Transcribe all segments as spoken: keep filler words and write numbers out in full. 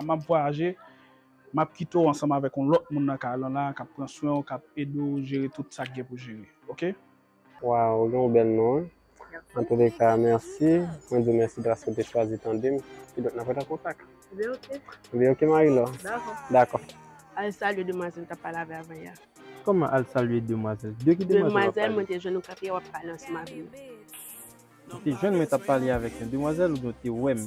M ap vwayaje, m ap kite w ansanm avèk yon lòt moun nan kay lan la k ap pran swen w, k ap ede w jere tout sa k gen pou jere. Oke? Waw, ou gen yon bèl non wi. Antouleka, mèsi. Mwen di w mèsi paske w te chwazi tande m. Kidonk, n ap ret an kontak. Ebyen, oke. Ebyen, oke, Marilou. Dakò. Dakò. Al salye demwazèl m t ap pale avè avan yè a. Kòman al salye demwazèl? De ki demwazèl w ap pale? Demwazèl mwen te jwenn ou kanpe a w ap pale ansanm avè m. Ou te jwenn mwen t ap pale avèk yon demwazèl oubyen w te wè m?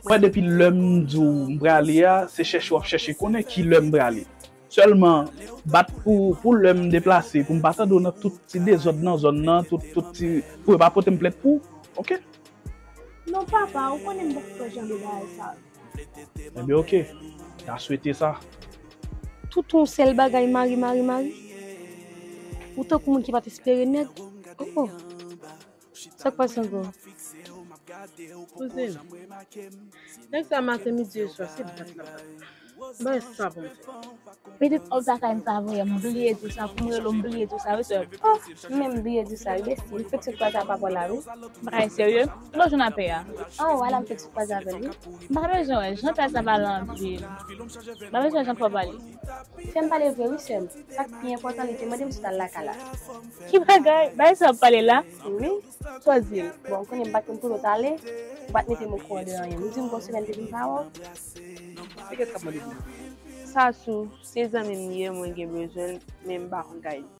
Mwen, depi lè m di w m prale a, se chèche w ap chèche konnen ki lè m prale. Sèlman, bat pou, pou lè m deplase, pou m pa tande w nan tout ti dezòd nan zòn nan, tout, tout ti, pou yo pa pote m plent pou w, oke? Non, papa, ou konnen m poko kwè jan de bagay sa yo. Ebyen, oke. Ta swete sa. Tout yon sèl bagay mari, mari, mari. Ou tankou moun ki pa t espere nèg. Oh, oh. Sa k pase ankò? Kouzin, nèg sa maten, midi e swa, se bat l ap bat. Bay sa pou m fè. Pitit òg lakay m sa voye m bliye di sa, pou m rele w m bliye di sa, wi sè. Oh, m menm bliye di sa, wi besti. M fèk sot kwaze ak papa w la, wi. Bagay serye? Kilè w jwenn a pè a? Oh, ala m fèk sot kwaze avè l, wi. M pa bezwen wè, jan pè sa pale anpil. M pa bezwen jan pè w pale. Fè m pale vre, wi sè m. Sa k pi enpòtan, li te mande m sot al lakay la. Ki bagay? Bagay sa w ap pale la? Wi. Sa w di l? Bon, ou konnen m pa t konn kote w t ale, ou pa t mete m okouran de anyen. M di m gon semèn depi m pa wè w. Sa sou, se zanmi m ye, mwen gen bezwen l, men m pa konn kay li.